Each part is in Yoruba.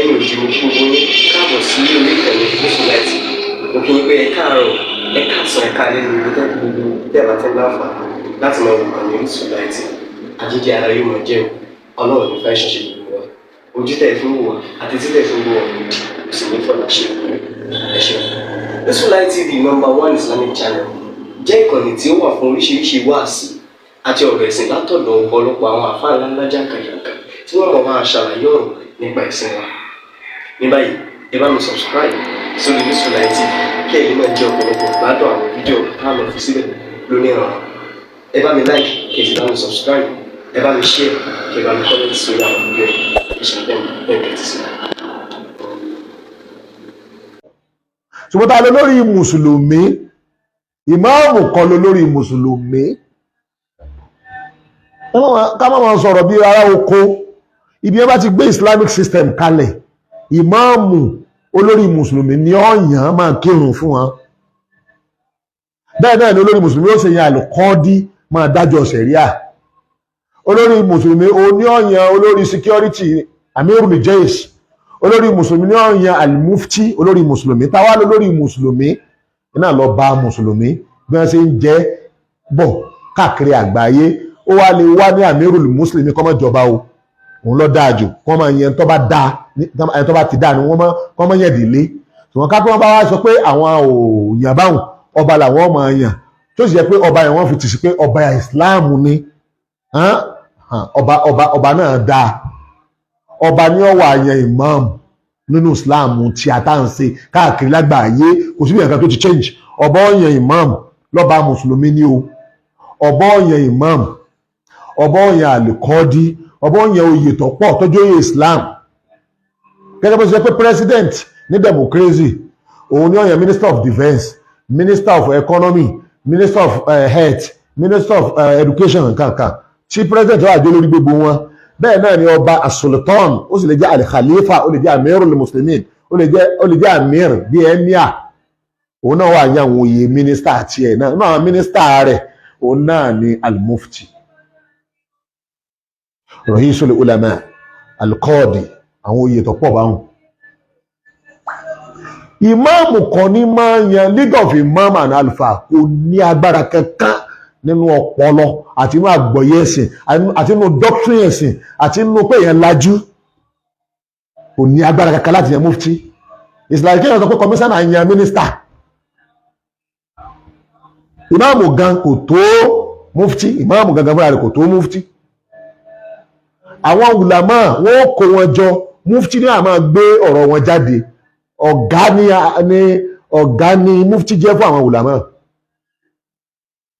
Ẹ̀yin òjì, mo kí gbogbo yín káàbọ̀ sí orí ìkànnì Orísun Light. Mo kí yín pé ẹ káàárọ̀, ẹ káàsán, ẹ káalẹ́ ní gbogbo gbogbo tẹ́ ẹ bá ti ń láǹfààní láti máa wò ìkànnì Orísun Light. Àjíjẹ ara yóò máa jẹun. Ọlọ́run ní fẹ́ ṣiṣẹ́ gbogbo wa. Ojú tẹ̀ fún wò wá àti títẹ̀ fún wò wá òdì kò sì ní fọlá ṣe. Ẹ ṣeun. Orísun Light TV, number one Islamic channel, jẹ́ ìkànnì tí ó wà fún oríṣiríṣi wáàsí àti ọ̀rọ̀ ẹ̀sìn látọ̀dọ̀ ọ̀pọ̀lọpọ̀ àwọn àfáà ńláńlá jàǹkàjàǹkà tí wọ́n mọ̀ máa ṣàlàyé ọ̀rọ̀ nípa ẹ̀sìn wa. Ní báyìí, ẹ bá mi subscribe sórí Orísun Light TV kí ẹ̀yin náà jẹ́ ọ̀pọ̀lọpọ̀ gbádùn àwọn fídíò tá a lọ fi síbẹ̀ lónìí ọ̀rọ̀. Ẹ bá mi like, kí ẹ sì bá mi subscribe, ẹ bá mi share, kí ẹ bá mi comment sórí àwọn fídíò yìí. Ẹ ṣe bẹ́ẹ̀ bẹ́ẹ̀ tẹ́tí sí i. Ṣùgbọ́n ta ló lórí mùsùlùmí? Ìmáàmù kan ló lórí mùsùlùmí. Ká má máa sọ̀rọ̀ bí ará oko. Ibi wọn bá ti gbé Islamic system kalẹ̀, ìmáàmù olórí mùsùlùmí ní ọ̀yàn máa kírun fún wọn. Bẹ́ẹ̀ náà ni olórí mùsùlùmí ó ṣe yan àlùkọ́ọ́dí máa dájọ́ sẹ̀ríà. Olórí mùsùlùmí oní ọ̀yàn olórí security, amirul jais. Olórí mùsùlùmí ní ọ̀yàn alimufti. Olórí mùsùlùmí táwa lólórí mùsùlùmí náà lọ bá mùsùlùmí bí wọ́n ṣe ń jẹ́ bọ̀ káàkiri àgbáyé. Ó wá lè wá ní amirul mùsùlùmí kọ́ mọ́ jọba o, òun lọ dáa jù kọ́ máa yẹn tó bá dáa, ẹni tó bá ti dáa ni wọ́n kọ́ mọ́ yẹn délé. Ṣùgbọ́n ká pé wọ́n bá wá sọ pé àwọn ò yàn báwọn, ọba làwọn máa yàn, tó sì jẹ́ pé ọba yẹn wọ́n fi tì sí pé ọba ìsìláàmù ni. Ọba náà dáa. Ọba ní ọwọ́ àyàn imam nínú Islam tí a tá à ń ṣe káàkiri lágbàáyé. Kò síbi nǹkan tó ti change. Ọba ọ̀yàn imam lọ́ba mùsùlùmí ni o. Ọba ọ̀yàn imam, ọba ọ̀yàn àlùkọ́dí, ọba ọ̀yàn oyè tó pọ̀ tọ́jú oyè Islam. Gẹ́gẹ́ bó ṣe pé president ní democracy, òun ní ọ̀yàn minister of defence, minister of economy, minister of health, minister of education, nǹkan kan tí president wà jẹ́ lórí gbogbo wọn. Bẹ́ẹ̀ náà ni ọba asultan, ó sì lè jẹ́ alikhalifa, ó lè jẹ́ amirul muslimin, ó lè jẹ́ amir bíi emir. Òun náà wà ní àwọn oyè mínísítà tiẹ̀ náà. Nínú àwọn mínísítà rẹ̀, òun náà ni almufti, rahisul ulama, alqadi, àwọn oyè tó pọ̀ báwọn. Ìmáàmù kan ní máa ń yan League of Imam and Alfa. Kò ní agbára kankan nínú ọpọlọ àti inú àgbọ́yé ẹ̀sìn àti inú doctrine ẹ̀sìn àti inú pé èèyàn lajú. Kò ní agbára kankan láti yan mufti. It's like kéèyàn sọ pé commissioner yan minister. Ìmáàmù gan kò tó mufti. Ìmáàmù gangan fúnra rẹ̀ kò tó mufti. Àwọn ulama, wọn kó wọn jọ, mufti ní àmà gbé ọ̀rọ̀ wọn jáde. Ọ̀gá ní ọ̀gá ní mufti jẹ́ fún àwọn ulama.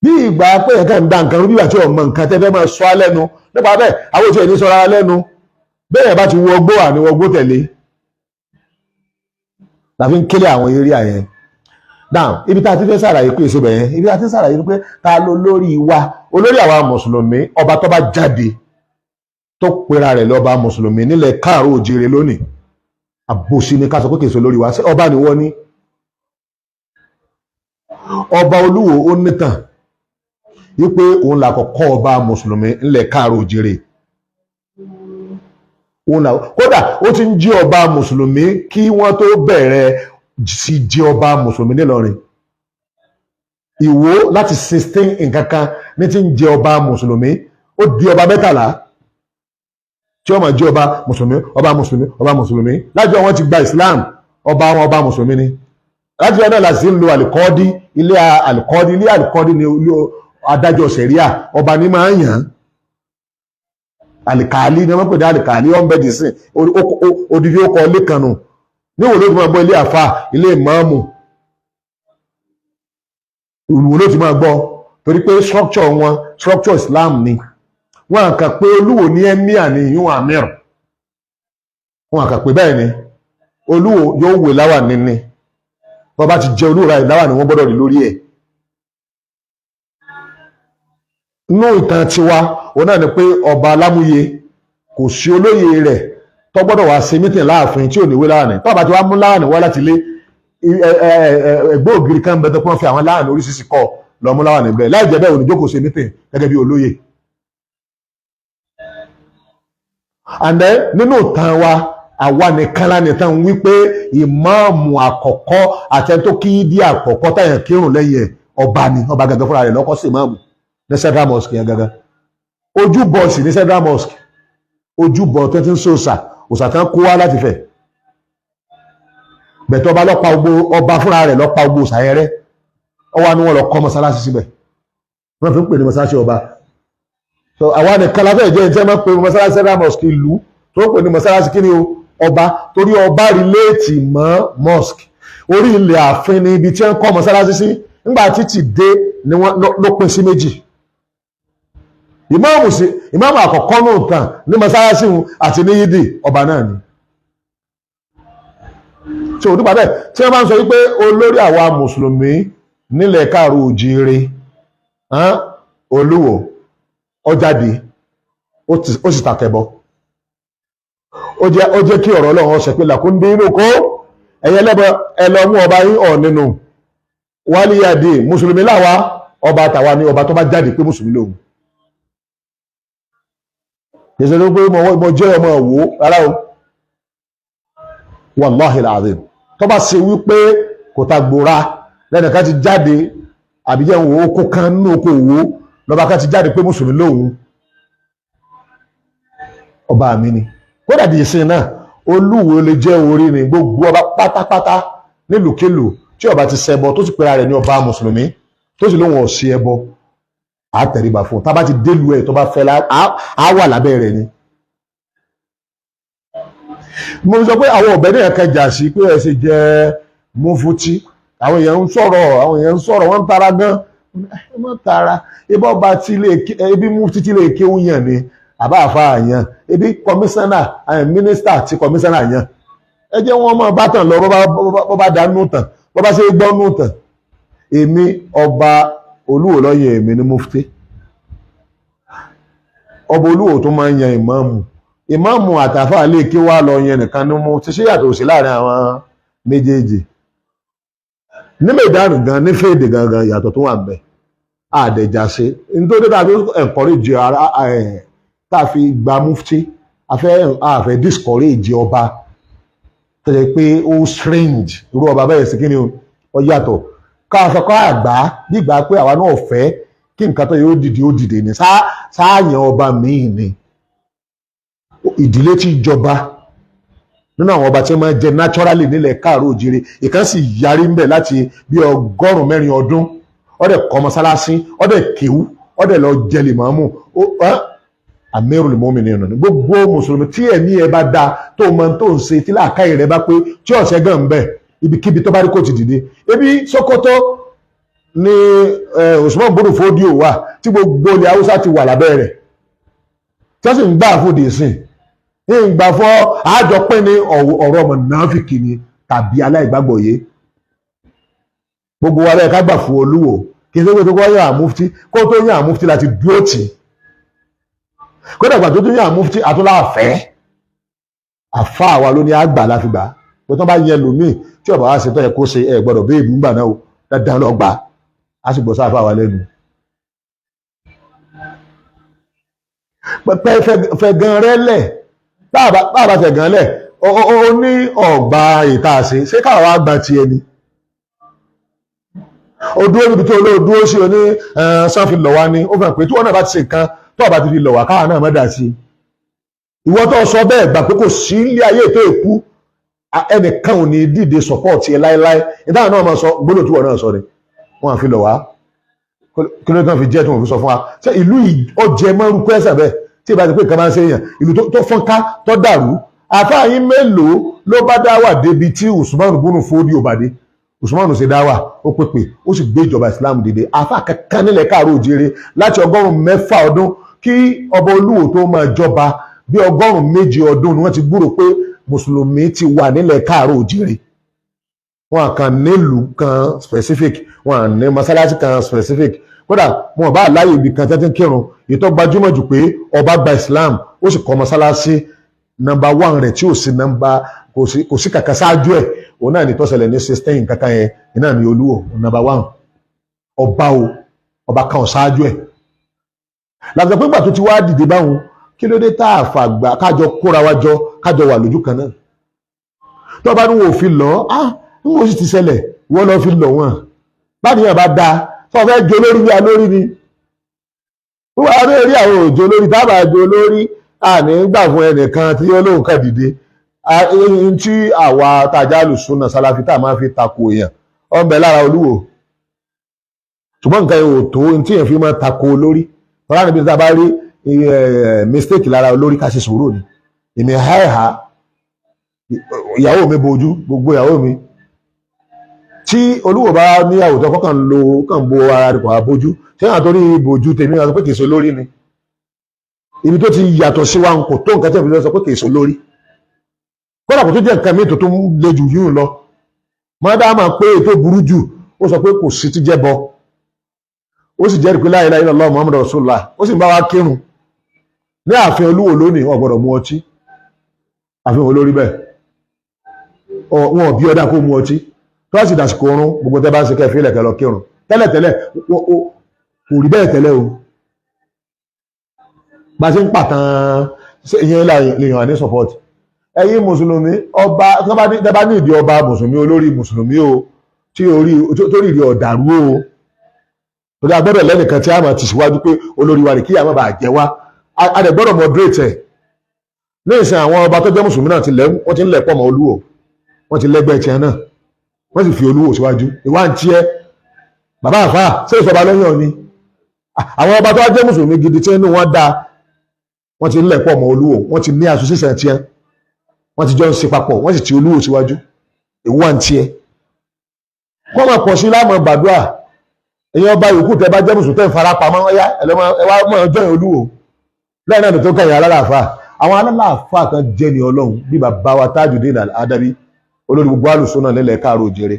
Bí ìgbà pé ẹ̀ka ń da nǹkan, bí ìgbà tí ọmọ nǹkan tẹ́ fẹ́ máa sọ á lẹ́nu nípa bẹ́ẹ̀, àwọn òṣèlú ní sọ́ra lẹ́nu bẹ́ẹ̀. Bá ti wọ ọgbó àní wọgbó tẹ̀lé làfi ń kélé àwọn eré àyẹn. Now, ibi tá a ti fẹ́ sàlàyé pé èso bẹ̀yẹn, ibi tá a ti sàlàyé pé ta ló lórí wa? Olórí àwa mùsùlùmí, ọba tó bá jáde tó pera rẹ̀ lọ́ba mùsùlùmí nílẹ̀ káàró òjìrè lónìí, àbòsí ni ká sọ pé kìí ṣe olórí wa. Ṣé ọba ni wọ́n ní? Ọba Olúwo, ó nítàn wípé òun là kọ́kọ́ ọba mùsùlùmí nílẹ̀ káàró òjìrè. Òun là kódà ó ti ń jí ọba mùsùlùmí kí wọ́n tó bẹ̀rẹ̀ sí jí ọba mùsùlùmí nílọrin. Ìwó láti 16 nǹkan kan ní ti ń jẹ ọba mùsùlùmí. Ó di ọba 13 tí ó máa jẹ́ ọba mùsùlùmí, ọba mùsùlùmí, ọba mùsùlùmí. Láti wọn ti gba Islam, ọba wọn ọba mùsùlùmí ni. Láti wọn náà láti ń lo àlìkọ́ọ́dí, ilé àlìkọ́ọ́dí. Ilé àlìkọ́ọ́dí ni ilé adájọ́ sẹ̀ríà, ọba ní máa ń yàn án. Àlìkàálí ni wọ́n pè ní àlìkàálí. Wọ́n bẹ́ẹ̀ dì sí odidi ó kọ ilé kan nù níwò ló ti máa gbọ́ ilé àfa, ilé ìmáàmù, ìwò ló ti máa gbọ́, torí pé structure wọn, structure Islam ni. Wọn kà pé Olúwo ní emir ní ìyún amir. Wọn kà pé bẹ́ẹ̀ ni Olúwo yóò wé láwà níní. Tó bá ti jẹ Olúwo ráì, láwà ni wọ́n gbọ́dọ̀ rí lórí ẹ̀. Nínú ìtàn tiwa, òun náà ni pé ọba Alámúye, kò sí olóyè rẹ̀ tó gbọ́dọ̀ wá ṣe mítìn láàfin tí ò ní wé láwàní. Tó bá ti wá mú láwàní wá láti ilé, ẹgbẹ́ ògiri kan bẹ tó pọ́n fi àwọn láwàní oríṣiríṣi kọ́ lọ, mú láwàní bẹ́ẹ̀. Láì jẹ́ bẹ́ẹ̀, ò ní jókòó ṣe mítìn gẹ́gẹ́ bí olóyè. And then nínú ìtàn wa, Àwa nìkan lánìtàn wípé ìmáàmù àkọ́kọ́ àtẹni tó kí dí àkọ́kọ́ táyà kírun lẹ́yìn ẹ̀ ọba ni. Ọba gangan fúnra rẹ̀ lọ́kọ́ sí ìmáàmù ní Central Mosque yẹn gangan. Ojúbọ sì ní Central Mosque, ojúbọ tó ti ń sòsà, òsà tán kó wá láti fẹ̀ bẹ̀tẹ̀. Ọba lọ́pa ogbó, ọba fúnra rẹ̀ lọ́pa ogbó òsà yẹn rẹ́. Ọwọ́ ni wọ́n lọ kọ́ mọ́sálásí síbẹ̀, wọ́n fi ń pè ní mọ́sálásí ọba. So àwa nìkan la fẹ́ jẹ́ ní tí wọ́n máa ń pè mọ́sálásí Central Mosque ìlú tó ń pè ní mọ́sálásí kí ni o, ọba, torí ọba relate mọ́ mosque. Orí ilẹ̀ ààfin ni ibi tí wọ́n kọ́ mọ́sálásí sí. Nígbà títì dé ni wọ́n ló pín sí méjì. Ìmáàmù sí ìmáàmù àkọ́kọ́ náà tàn ní mọ́sálásí wọn àti ní yídì, ọba náà ni. Tí o nípa bẹ́ẹ̀ tí wọ́n bá ń sọ wípé olórí àwa mùsùlùmí nílẹ̀ káàró òjíire, Olúwo ó jáde, ó sì tàkẹ́bọ, ó jẹ́ kí ọ̀rọ̀ Ọlọ́run ọ̀sẹ̀ pé làkún dín inú kó ẹ̀yẹ lẹ́bọ ẹ lọ mú ọba yín ọ̀ nínú wálíyàdé. Mùsùlùmí láwa, ọba tàwa ní ọba tó bá jáde pé mùsùlùmí lòun. Kìí ṣe pé mo jẹ́ ọmọ òwò rárá o, wàláhì làzim. Tó bá ṣe wípé kò ta gbòòrà lẹ́nìkan ti jáde, àbí jẹ́ òwò oko kan nínú oko òwò lọ́ba kan ti jáde pé mùsùlùmí lòun, ọba mi ni. Kódà di ìsìn náà, Olúwo lè jẹ́ orí ni gbogbo ọba pátápátá nílùúkìlù tí ọba ti ṣẹbọ, tó sì pera rẹ̀ ní ọba mùsùlùmí, tó sì lóun ọ̀sí ẹbọ, á tẹríba fún un. Tá a bá ti délùú ẹ̀ tó bá fẹ́, á wà lábẹ́ rẹ̀ ni. Mo sọ pé àwọn ọ̀bẹ náà kẹjà sí pé ẹ ṣe jẹ́ mufutí. Àwọn èèyàn ń sọ̀rọ̀, àwọn èèyàn ń sọ̀rọ̀, wọ́n ń tara gan. Ẹ má tara. Ebi ọba tí ilé ebi mufti tí ilé kéwú yàn ni àbá àfa yàn, ebi kọmíṣánná, mínísítà tí kọmíṣánná yàn. Ẹ jẹ́ wọ́n máa bá tàn lọ, bó bá dánú tàn, bó bá ṣe gbọ́ nù tàn. Èmi, ọba Olúwo lọ́yẹ̀, èmi ni mufti. Ọba Olúwo tó máa ń yan ìmáàmù, ìmáàmù àtàfà lè kí wá lọ yẹn nìkan ní mú ti ṣe yàtọ̀ sí láàrin àwọn méjèèjì ní mẹ́ìdánù gan ní fèdè gangan. Ìyàtọ̀ tó wà ń bẹ àdẹ̀jà ṣe nítorí tá a fi encourage ara ẹ̀, tá a fi gba mufti, a fẹ́ discourage ọba tó jẹ́ pé ó strange. Irú ọba bẹ́ẹ̀ sí kí ni ó yàtọ̀ ká sọ ká àgbá nígbà pé àwa náà fẹ́ kí nǹkan tó yẹ ó dìde, ó dìde ní sáàyàn ọba míì ni. Ìdílé tí jọba nínú àwọn ọba tí wọ́n máa ń jẹ naturally nílẹ̀ káàró òjìrè, ìkan sì yarí ń bẹ̀ láti bí 104 ọdún. Ó dẹ̀ kọ́ mọ́sálásí, ó dẹ̀ kéwú, ó dẹ̀ lọ jẹ lìmọ́mù, Amirul Mu'minin nínú gbogbo mùsùlùmí. Tí ẹ̀mí ẹ bá da, tó mọ tó ń ṣe, tí làákàyè rẹ bá pé, tí ọ̀sẹ̀ gan ń bẹ̀, ibikíbi tó bá rí kò ti dìde. Ebi Sokoto ní Usman Bodo Fodio wà, tí gbogbo ilẹ̀ Haúsá ti wà lábẹ́ rẹ̀, tí wọ́n sì ń gbà fún dìísìn ń gbà fọ́ àjọpín ní ọ̀rọ̀ ọmọ nàáfìkì ni tàbí aláìgbàgbọ́yé. Gbogbo wa lẹ́yìn ká gbà fún Olúwo. Kì í ṣe pé tó kọ́ yàn àmúftí, kó tó yàn àmúftí láti dúró tì. Kódà ìgbà tó tún yàn àmúftí, àtúnláàfẹ́ àfa àwa ló ní àgbà láfi gbà pé tó bá yẹn lòmíì tí ọba wa ṣe tó yẹ kó ṣe, ẹ gbọ́dọ̀ béèbù ńgbà náà o, dandan lọ gbà á sì gbọ́ sáfà wa lẹ́nu. Pẹpẹ fẹ̀gàn rẹ lẹ̀, báàbá fẹ̀gàn lẹ̀, ó ní ọ̀gbà ìta ṣe ṣé káwa gba tiẹ̀ ni. Ó dúró níbi tó olóò dúró sí, oní sàn fi lọ̀ wá ní. Ó fẹ́ pé tí wọ́n náà bá ti ṣe nǹkan tó ọba ti fi lọ̀ wá, káwa náà má dà sí i. Ìwọ tó sọ bẹ́ẹ̀ gbà pé kò sí ilé ayé tó èkú, ẹnìkan ò ní dìde support ẹ láéláé. Ìdáhùn náà máa sọ gbólóhùn tí wọ́n náà sọ ni wọ́n á fi lọ̀ wá. Kí ló tán fi jẹ́ tí wọ́n fi sọ fún wa? Ṣé ìlú ọjẹ́ mọ́rú pẹ́sẹ̀ bẹ́ẹ̀ tí ìbá ti pé nǹkan máa ń ṣe èèyàn, ìlú tó fọ́nká tó dàrú? Àfáà yín mélòó ló bá dá wà débi tí Usman bunu Fodi ò bá dé? Usman ṣe dá wà, ó pèpè, ó sì gbé ìjọba Islam dìde. Àfáà kankan nílẹ̀ káàró òjìire láti 600 ọdún kí ọba Olúwo tó máa jọba, bí 107 ọdún ni wọ́n ti gbúrò pé mùsùlùmí ti wà nílẹ̀ káàró òjìire. Wọn kàn nílùú kan specific, wọn ní mọ́sálásí kan specific, kódà wọn bá láàyè ibì kan tẹ́tí ń kírun. Ìtọ́ gbajúmọ̀ jù pé ọba gba Islam, ó sì kọ́ mọ́sálásí number one rẹ̀ tí ò sí nọ́mbà, kò sí kàkà ṣáájú ẹ̀. Òun náà ní tó ṣẹlẹ̀ ní 16 kankan yẹn náà ní Olúwo number one ọba o, ọba kan ṣáájú ẹ̀. Làbùsọ̀ pé ìgbà tó ti wá dìde báwọn, kí ló dé tá a fàgbà kájọ kóra wa jọ, kájọ wà lójú kan náà? Tó bá ní wọn ò fi lọ, á ń wọ́n sì ti ṣẹlẹ̀, wọ́n lọ fi lọ wọn. Báníyàn bá dáa, tó fẹ́ jó lórí bí a lórí ni. Wọ́n wá rí àwọn òjò lórí tábà jó lórí, àní gbà fún ẹnìkan tí ó lóun kàn dìde. Tí àwa tajà lùsùnà sálàfí tá a máa fi tako èèyàn ọ̀nbẹ lára Olúwo, ṣùgbọ́n nǹkan yẹn ò tó tí èèyàn fi máa tako olórí. Tọ́lá níbi tá a bá rí mistake lára olórí, ká ṣe sùúrù ni. Èmi háìhá ìyàwó mi bojú, gbogbo ìyàwó mi tí Olúwo bá níyàwó tó kọ́kàn lo kàn bo ara rẹ̀ kò á bójú, ṣé àwọn torí bojú tèmi wá sọ pé kìí ṣe olórí ni? Ibi tó ti yàtọ̀ sí wa kò tó nǹkan tí èmi sọ pé kìí ṣe olórí. Kódà kò tó jẹ́ nǹkan míì tó tún le jù yún lọ mọ́dá máa pé ètò burú jù. Ó sọ pé kò sí ti jẹ́ bọ, ó sì jẹ́rìí pé la ilaha illallah Muhammadu Rasulullah, ó sì ń bá wa kírun ní ààfin Olúwo. Lónìí, wọn gbọ́dọ̀ mu ọtí ààfin olórí bẹ́ẹ̀. Wọn ò bí ọdá kó mu ọtí. Tó bá sì dàsìkò oorun, gbogbo tẹ́ bá ń ṣe, kẹfì ilẹ̀kẹ̀ lọ kírun. Tẹ́lẹ̀tẹ́lẹ̀ kò rí bẹ́ẹ̀ tẹ́lẹ̀ o. Bá ṣe ń pàtàn ìyẹn lèèyàn ní support. Ẹ̀yin mùsùlùmí, ọba tó bá ní ìdí ọba mùsùlùmí, olórí mùsùlùmí o, tí orí tó rí ọ̀dàrú o, torí a gbọ́dọ̀ lẹ́nìkan tí a máa ti síwájú pé olórí wa rè, kí àwọn bá jẹ wá. A dẹ̀ gbọ́dọ̀ moderate ẹ̀. Ní ìsìn, àwọn ọba tó jẹ́ mùsùlùmí náà ti lẹ́, wọ́n ti ń lẹ̀ pọ̀ mọ́ Olúwo, wọ́n ti lẹ́gbẹ́ tiẹ̀ náà, wọ́n sì fi Olúwo síwájú. Ìwà ń tiẹ́ bàbá àfà ṣé ìsọba lẹ́yìn ọ̀ni. Àwọn ọba tó wá jẹ́ mùsùlùmí gidi tí inú wọn dá, wọ́n ti ń lẹ̀ pọ̀ mọ́ Olúwo, wọ́n ti ní association tiẹ̀, wọ́n ti jọ ń ṣe papọ̀, wọ́n sì ti Olúwo síwájú. Ìwà ń tiẹ́ kọ́ máa pọ̀ sí láàmú gbàdúrà. Ẹ̀yin ọba yòókù tẹ́ bá jẹ́ mùsùlùmí tẹ́ ń fara pamọ́, ọ̀yá ẹ wá mọ̀ ọjọ́ yẹn Olúwo. Lẹ́yìn náà tó kẹ́yìn alálàáfà, àwọn alálàáfà kan jẹ́ ní Ọlọ́run bí bàbá wa Tajudeen Al-Adabi, olórí gbogbo alùsùn náà nílẹ̀ káàró òjèrè.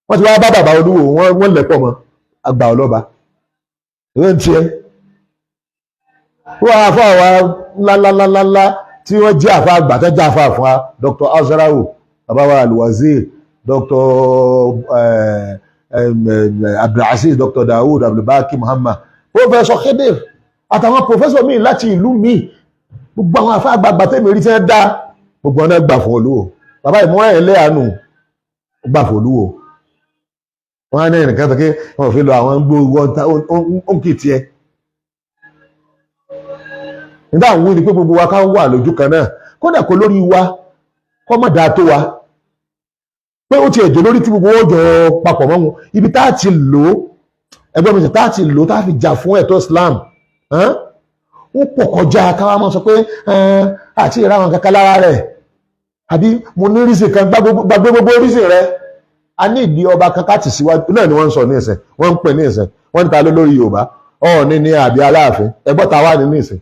Wọ́n ti wá bá bàbá Olúwo, wọ́n lẹ̀pọ̀ mọ́ àgbà ọlọ́ba. Ìwé ń tiẹ̀ wọ́n àfa wa ńláńláńláńlá tí wọ́n jẹ́ àfa àgbà tó jẹ́ àfa fún wa, Dr. Azarawo, bàbá wa Alwazir, Dr. Abdulaziz, Dr. Dawood Abdulbaki Muhammad, Professor Khidir, àtàwọn professor míì láti ìlú míì, gbogbo àwọn àfa àgbààgbà tẹ́mi rí tí wọ́n dá, gbogbo ọ̀nà gbà fún Olúwo. Bàbá ìmúra ẹ̀ lẹ́yàánú gbà fún Olúwo. Wọ́n á ní ẹnìkan tó ké wọ́n fi lọ àwọn gbogbo ó ń kì tiẹ̀. Nígbà àwọn wí ni pé gbogbo wa ká wà lójú kan náà, kódà kó lórí wa kọ́ mọ̀ dáa tó wa, pé ó ti ẹ̀jọ̀ lórí tí gbogbo wọn jọ papọ̀ mọ́ wọn. Ibi tá a ti lò ó, ẹgbẹ́ mi, tá a ti lò ó, tá a fi jà fún ẹ̀tọ́ Islam, ó pọ̀ kọjá káwá máa sọ pé àti ìra àwọn kankan lára rẹ̀, àbí mo ní rísì kan. Gbàgbé gbogbo rísì rẹ̀. A ní ìdí ọba kan káàtì síwájú náà ni wọ́n ń sọ ní ìsìn, wọ́n ń pè ní ìsìn, wọ́n ń ta lé lórí Yorùbá, Ọọ̀ni ní àbí Aláàfin? Ẹgbọ́n ta wà ní ìsìn.